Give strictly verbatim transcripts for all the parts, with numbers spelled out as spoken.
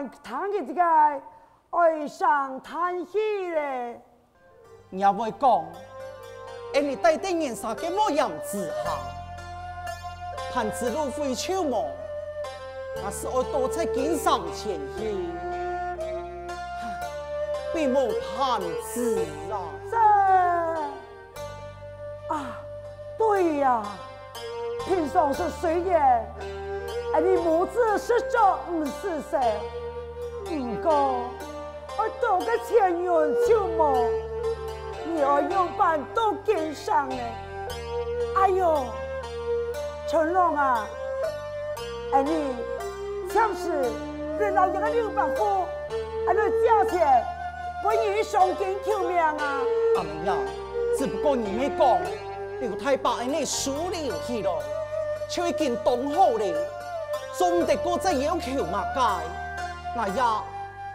聽佢个唉聲嘆氣咧。你也會講，𠊎俚戴等人儕个屋簷之下，伴子路會愁無，還係愛多在經商前去，並無伴子啊。這 啊，對呀，平常時雖然𠊎俚母子實在毋使愁，毋過愛多个錢銀就無，你愛仰般度經商呢？哎喲，春郎啊， 𠊎俚暫時來摎這个劉伯父，𠊎來借錢，分你去賞金求命啊！阿姆啊，只不過你乜講，劉大伯恁樣收留起來，就已經當好了，做毋得過再要求麼个，𠊎也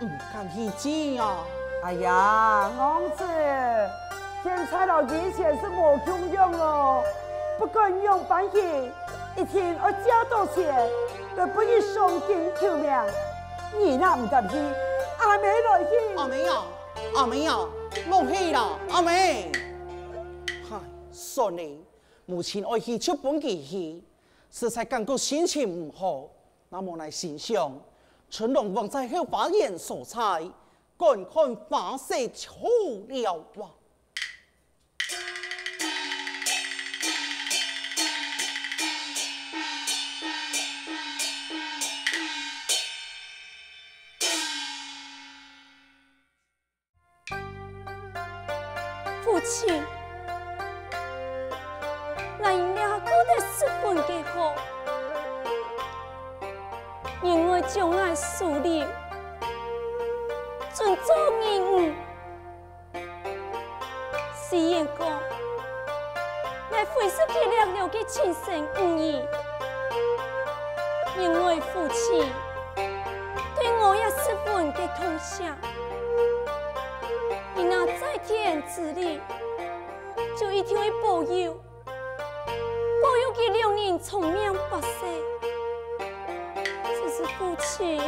毋敢去借啊！哎呀，戇子，現在摎以前係無共樣囉，不管仰般去， 一定愛借到錢來分你賞金求命。你若毋敢去，阿姆來去。阿姆啊，阿姆啊，莫去啦，阿姆！唉，算了，母親愛去就分佢去，實在感覺心情毋好，那麼𠊎先想，春郎往在後花園所在，觀看花色好了啊！ 父親，𠊎這下過得十分个好，你愛將𠊎收留，準做人女。 雖然講，𠊎會失去了了个親生女兒，因為父親對𠊎也十分个痛惜。你若在天之靈，就一定會保佑，保佑佢兩人長命百歲。只是父親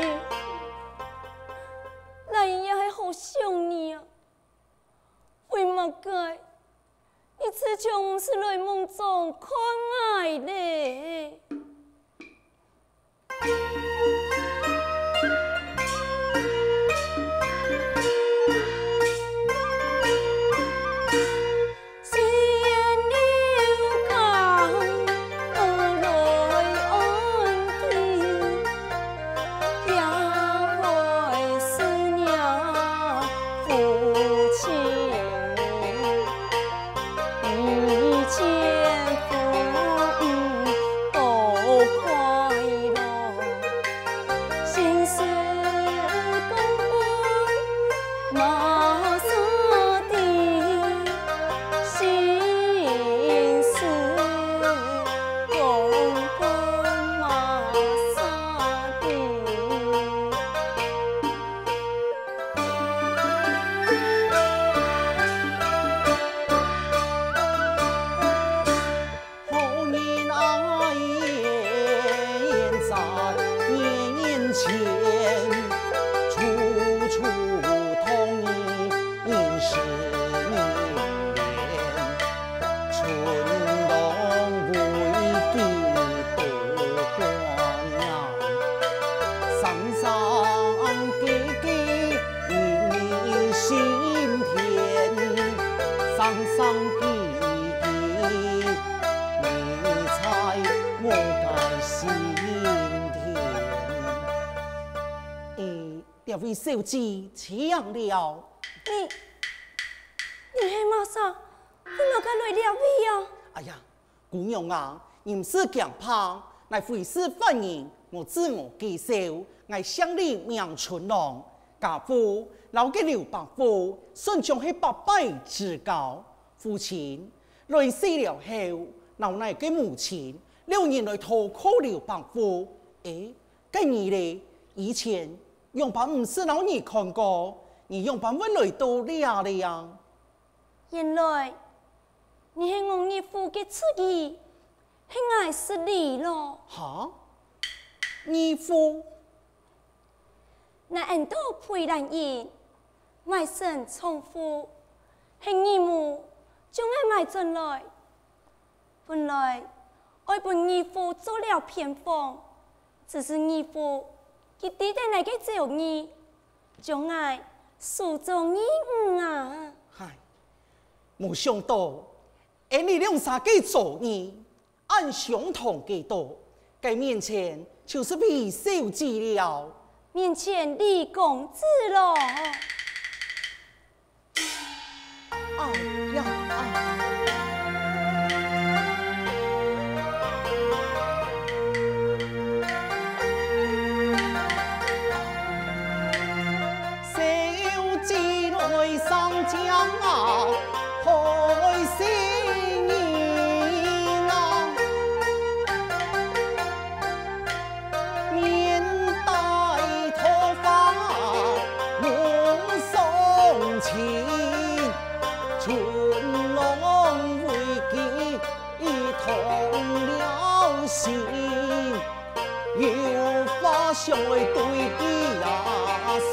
，𠊎也係好想你啊！ 為麼个你自從毋識來夢中看𠊎咧？欸，這位小姐，請了。你，你係麼儕？為麼个來這位啊？哎呀， 姑娘啊，你毋使驚怕，𠊎非是犯人，𠊎自我介紹，𠊎姓李名春郎，家父摎該劉伯父算像係百拜之交。父親來世了後，摎𠊎个母親兩人來投靠劉伯父。欸，該你咧？以前仰般毋識摎你看過，你仰般會來到這裡啊？原來 你係我義父个姪兒，係𠊎失禮囉。哈？義父？ 𠊎恩到陪蘭英，賣身丈夫，係義父將𠊎買轉來。本來愛分義父做了偏房，只是義父佢知得𠊎个遭遇，將𠊎收做義女啊！唉，無想到，恩俚兩儕个遭遇， 恁相同个多，該面前就係韋小姐了。面前李公子咯。哎呀！小姐來上將啊！ 害死人啊！面帶桃花夢相親，春郎為佢動了心。 有話想愛對佢呀訴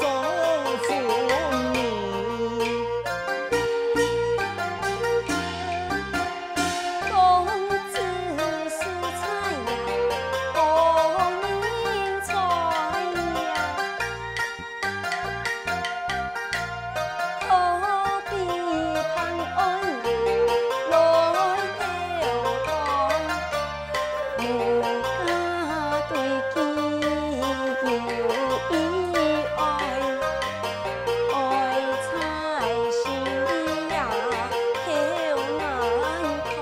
分明。公子秀才呀，好人才呀， 可比辦案來投堂，吾家對佢有意愛，愛在心裡呀，口難開。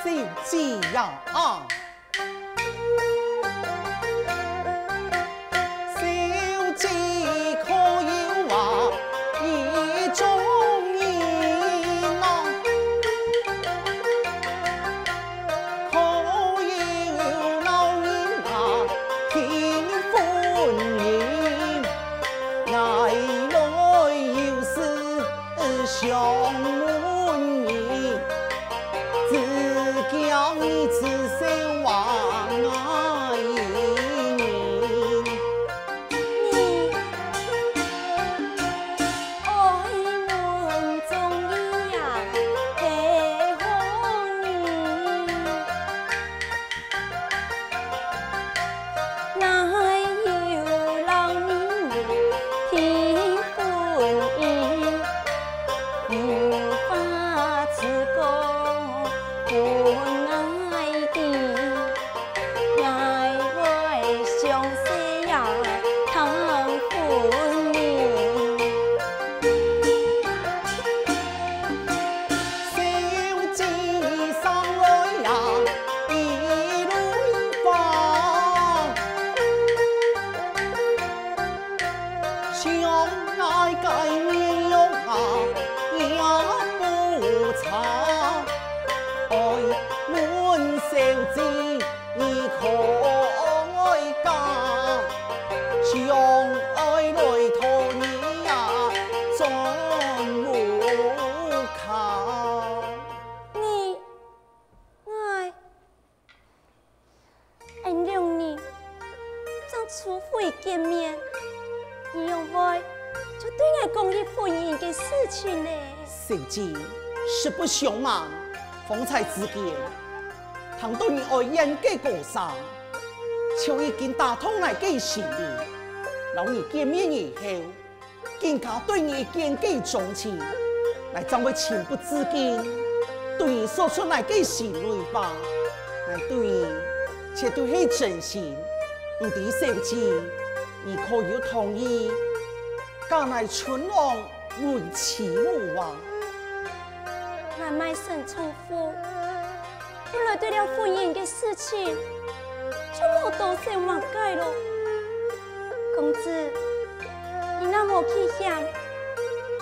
小姐呀，啊！小姐可有啊，意中人啊？可有老人啊，聽婚姻？ 𠊎來有事相問你，只驚你知曉話𠊎人。你愛問中意啊，係好人。 哪有老人聽婚姻，有話自講分𠊎知，𠊎會詳細呀談分明。 小姐上來呀，一蕊花，像𠊎个面容啊，也不差。愛問小姐， 你可愛嫁，相愛來討你呀轉屋下。你，𠊎，恩兩人正初會見面，你仰會就對𠊎講起婚姻个事情呢？小姐，實不相瞞，方才之間， 聽到你愛𠊎个歌聲，就已經打動𠊎个心理。摎你見面以後，更加對你一見个鍾情，𠊎正會情不自禁對你說出𠊎个心裡話。𠊎對你絕對係真心，毋知小姐，你可有同意嫁𠊎春郎 為妻無啊？𠊎賣身丈夫，本來對了婚姻个事情，就無多想麼个咯。公子，你若無棄嫌，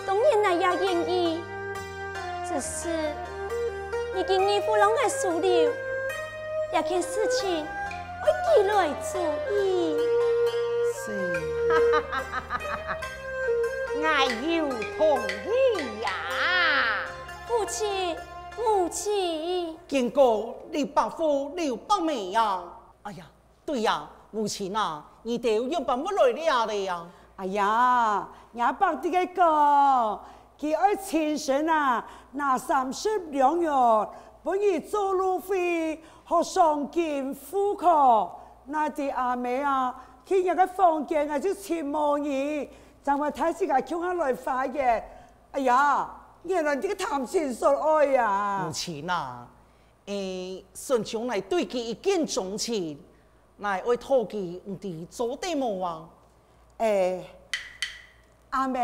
當然𠊎也願意。只是，你今日毋摎𠊎收留，這件事情愛幾來處理？是。 𠊎有同意呀。夫妻，母親。見過劉伯父、劉伯姆啊！哎呀，對呀，母親啊，你兜仰般會來這裡啊？哎呀，若伯在該講，佢愛親身啊，拿三十兩銀，分你做路費，學賞金赴考。哪知阿姆啊，去若个房間啊，就尋無你，正會帶自家共下來花園。 哎呀，原來你个貪心所愛呀！母親啊，欸，孫將來對佢一見鍾情，𠊎愛討佢，你知做得無啊？欸，阿姆，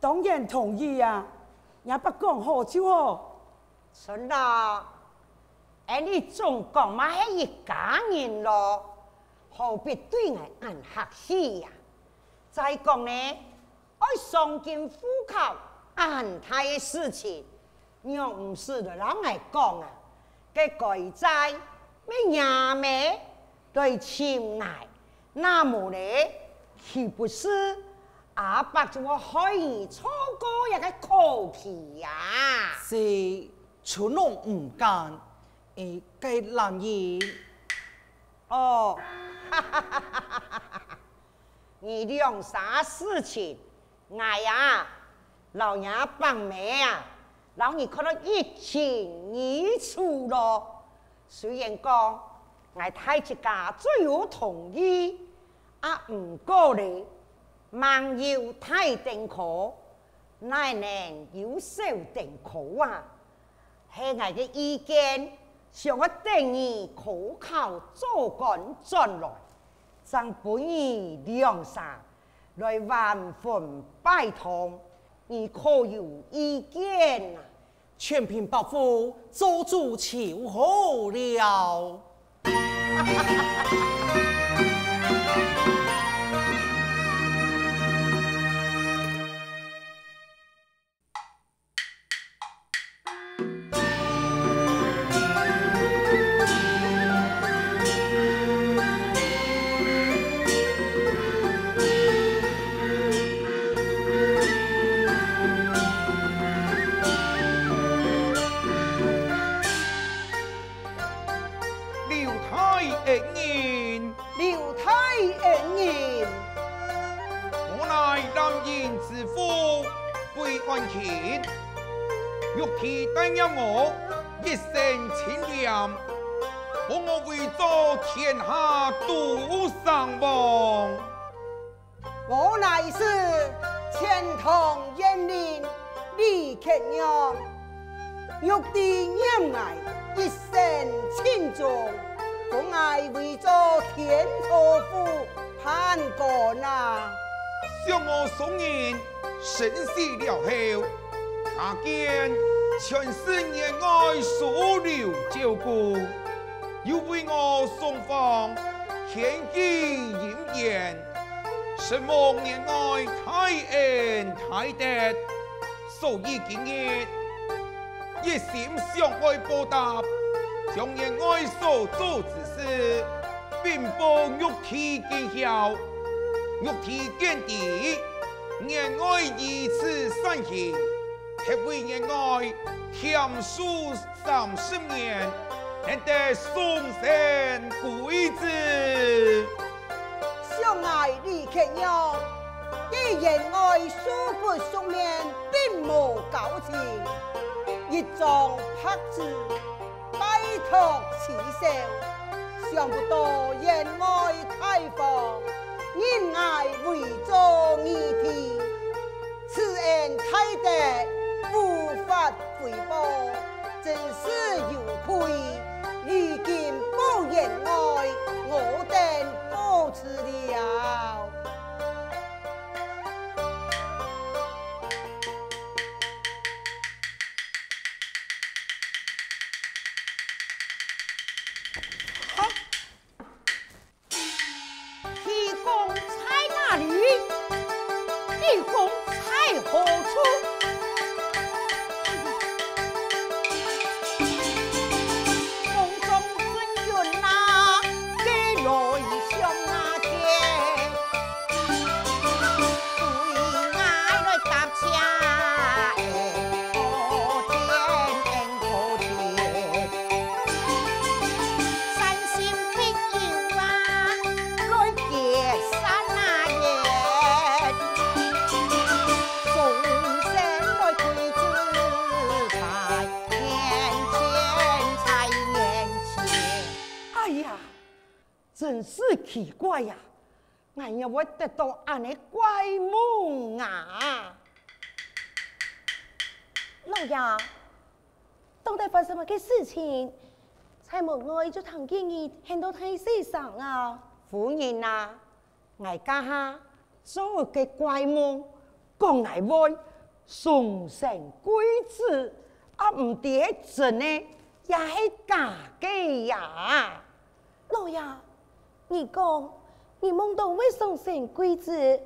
當然同意啊，若伯講好就好。孫老，欸，你總講嘛係一家人囉，何必對𠊎恁客氣呀？再講呢， 愛賞金赴考恁大个事情，仰毋使來摎𠊎講啊？該該哉，乜若姆來尋𠊎，若無呢，豈不是阿伯就會害你錯過這个考期呀？係，春郎毋敢，欸，該男人。哦， 你兩儕事情，𠊎啊，摎若伯姆啊，摎你看到一清二楚囉。雖然講，𠊎大自家最有同意，啊毋過咧，吂有大丁科，哪能有小丁科啊？ 係𠊎个意見，想愛等你科考做官轉來，正分你兩儕來還魂拜堂，你可有意見啊？全憑伯父做主就好了。 劉大恩人，劉大恩人。我乃南陽知府歸安慶，玉帝帶領我一身清廉，保我圍坐天下都城隍。 我乃是錢塘縣令李克娘，玉帝念𠊎一生盡忠，封𠊎為做天車府判官啊。想我送人身死了後，家眷全是年外收留照顧，又為我送房添置姻緣， 承蒙年外大恩大德，所以今日一心想愛報答，將年外所做之事稟報玉帝見曉。玉帝見知年外如此善行，特為年外添壽三十年，免得送身歸子。 想𠊎李克娘，對年外素不相面，並無交情，一張白紙，拜託取笑。想不到年外大方，認𠊎為做義弟， 此恩大德，無法回報，真是有愧。如今報年外，我等告辭了。啊， 地宫在哪裡？地宮在何處？宮中真君哎呀，真是奇怪呀！ 𠊎仰會得到恁呢怪夢啊？老爺，到底發生麼个事情？在門外就聽見你喊到大細聲啊！夫人啊，𠊎這下做个怪夢，講𠊎會雙生貴子，啊毋知係真个也係假个呀！ 老爺，你講，你夢到會雙生貴子，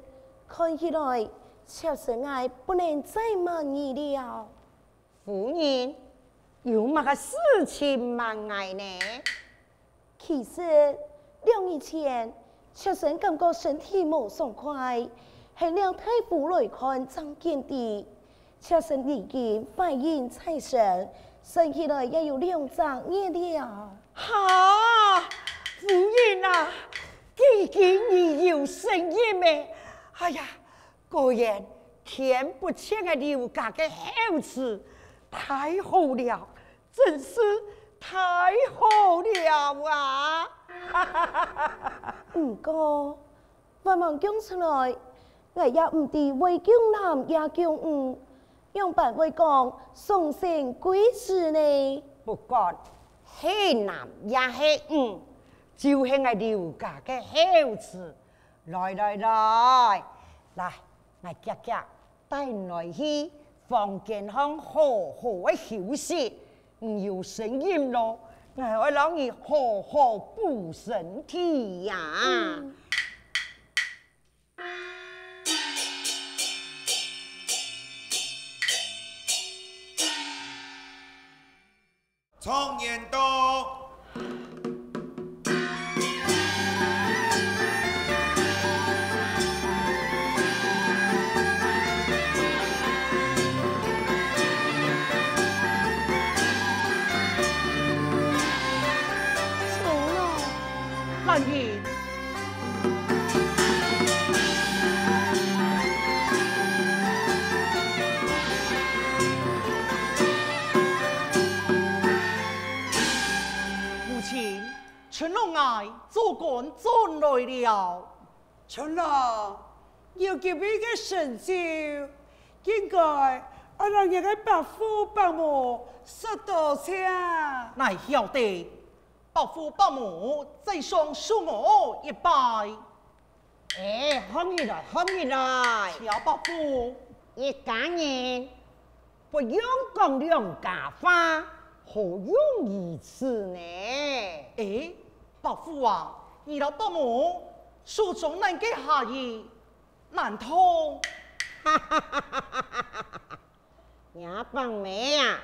看起來，妾身𠊎不能再瞞你了。夫人，有麼个事情瞞𠊎呢？其實，兩日前，妾身感覺身體無爽快，喊了大夫來看正見知， 妾身已經懷孕在身，生起來也有兩隻月了。哈！夫人啊，既經你有身孕咩？哎呀，果然天不欠个劉家个孝子，太好了，真是太好了啊！毋過， 還吂降出來，𠊎也毋知會降男也降女，仰般會講雙生貴子呢？不管係男也係女，就係𠊎劉家个孝子。來來來，來，𠊎遽遽帶你來去房間項好好个休息。你有身孕囉，𠊎愛摎你好好補身體呀。 狀元到。蘭英。 母親，春郎𠊎做官轉來了。春郎，有今晡个成就，應該愛摎若个伯父伯母說多謝。𠊎曉得， 伯父伯母在上恕我一拜。哎，䟘起來，䟘起來。謝伯父。一家人，不用講兩家話，好容易處呢。哎，伯父啊，你摎伯母手中拿个下雨，難道…… 若伯姆啊，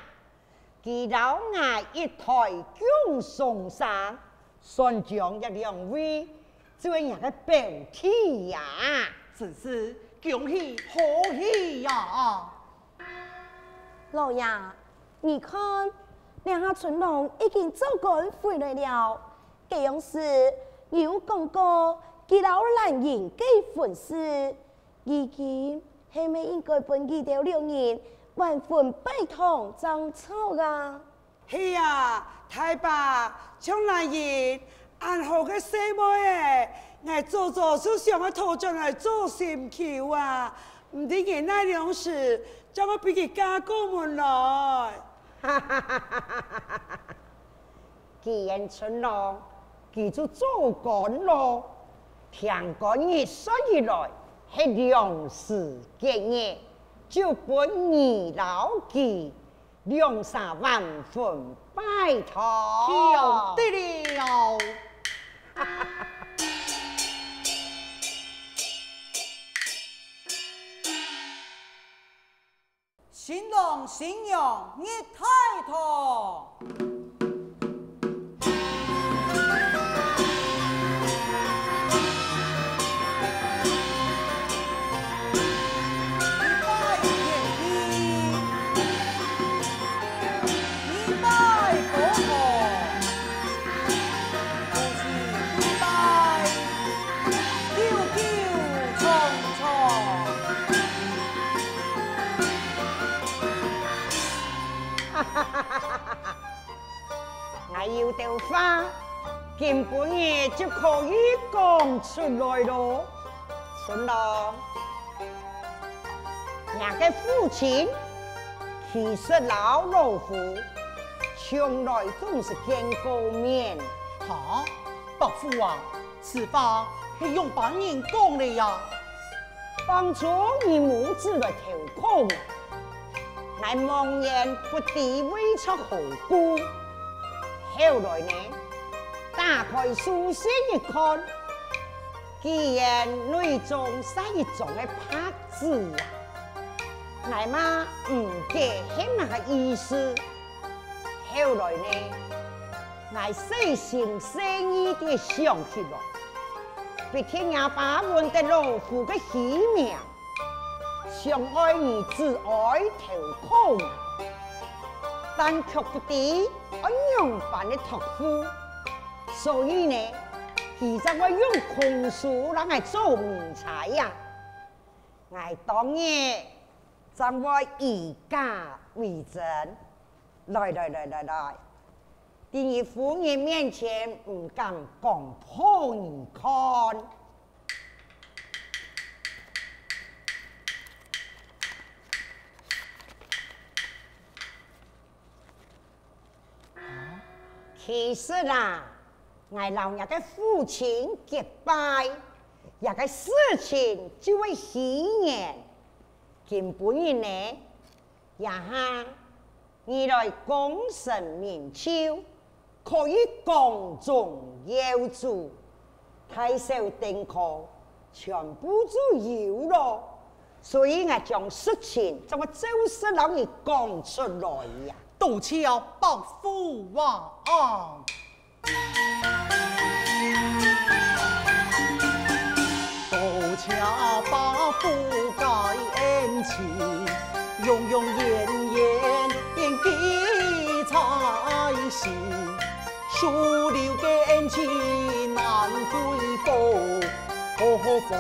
佢摎𠊎一胎降雙生，算將這兩位做若个表弟呀。真是恭喜賀喜呀！老爺，你看，這下春郎已經做官回來了，該央時你有講過佢摎蘭英个婚事， 如今係毋係應該分佢兜兩人完婚拜堂正著啊？係啊，大伯，像蘭英恁好个細妹仔，𠊎早早就想愛討轉來做心臼啊，毋知你哪央時正會分佢嫁過門來。 既然春郎佢就做官囉，聽官人算起來係良時吉日，就分你摎佢兩儕完婚拜堂。曉得了。 新郎新娘入大堂。一拜見礼，二拜高堂，夫妻對拜，久久長長。 𠊎有兜話今晡日就可以講出來囉。春郎，若个父親其實摎老夫從來總毋識見過面。哈？伯父啊，此話係仰般人講个呀？當初你母子來投靠𠊎，𠊎茫然不知為著何故。後來呢，打開書信一看， 既然內中寫一張个白紙啊，𠊎嘛毋解係麼个意思。後來呢，𠊎細心細意地想起來，必定若爸分得老夫个虛名，想愛你子哀投靠𠊎，但卻不知愛仰般个託付。所以呢， 佢正會用空書摎𠊎做謎猜啊。𠊎當日正會以假為真。來來來來來，在你夫人面前毋敢講破你看。 其實啊，𠊎摎若个父親結拜，這个事情就係虛言。今晡日呢，這下你來功成名就，可以光宗耀祖， 大小登科全部都有囉，所以𠊎將事情正會照實摎你講出來呀。多謝伯父啊！多謝伯父个恩情，永永遠遠記在心。 樹林个恩情難回報，何況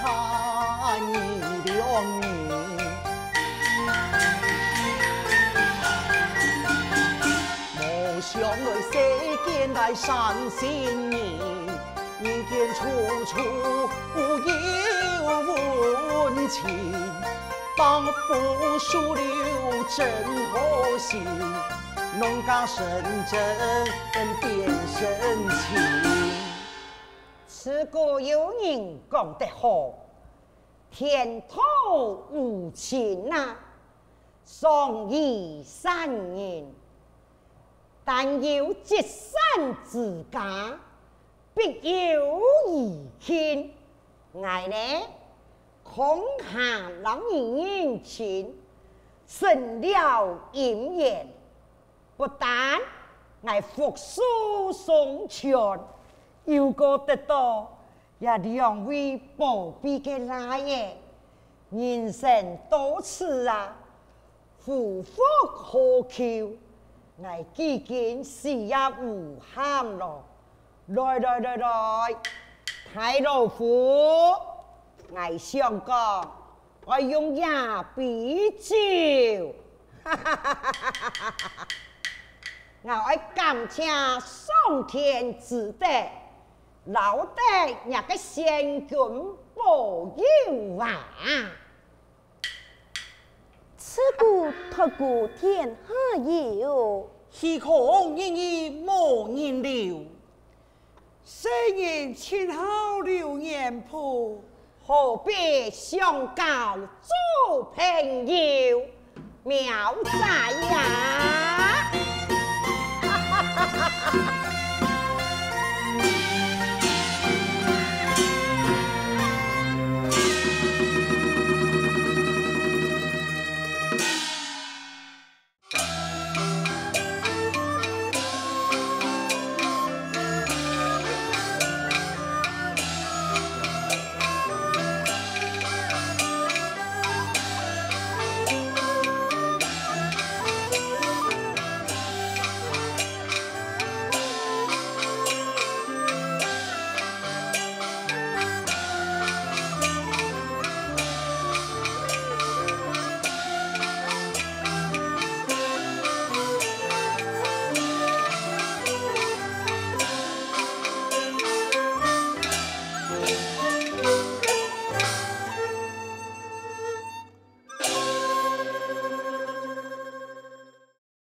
他日兩日。無想來世間來善心人， 人間處處有溫情，伯父手裡真好心，農家勝陣變勝情。自古有人講得好，天道無情啊，常與善人，但有積善之家， 必有餘慶。𠊎呢，空閒摎你認親，成了姻緣，不但𠊎福壽雙全，又過得到這兩位寶貝个倈仔。人生到此啊， 夫復何求？𠊎既經死也無憾囉。來來來來，大老夫，𠊎想講，愛用這杯酒，𠊎愛感謝上天之德，摎得若个先君保佑啊！ 自古獨孤天下有，豈可一日無人留？世人盡好流年譜，何必相交做朋友？妙哉呀！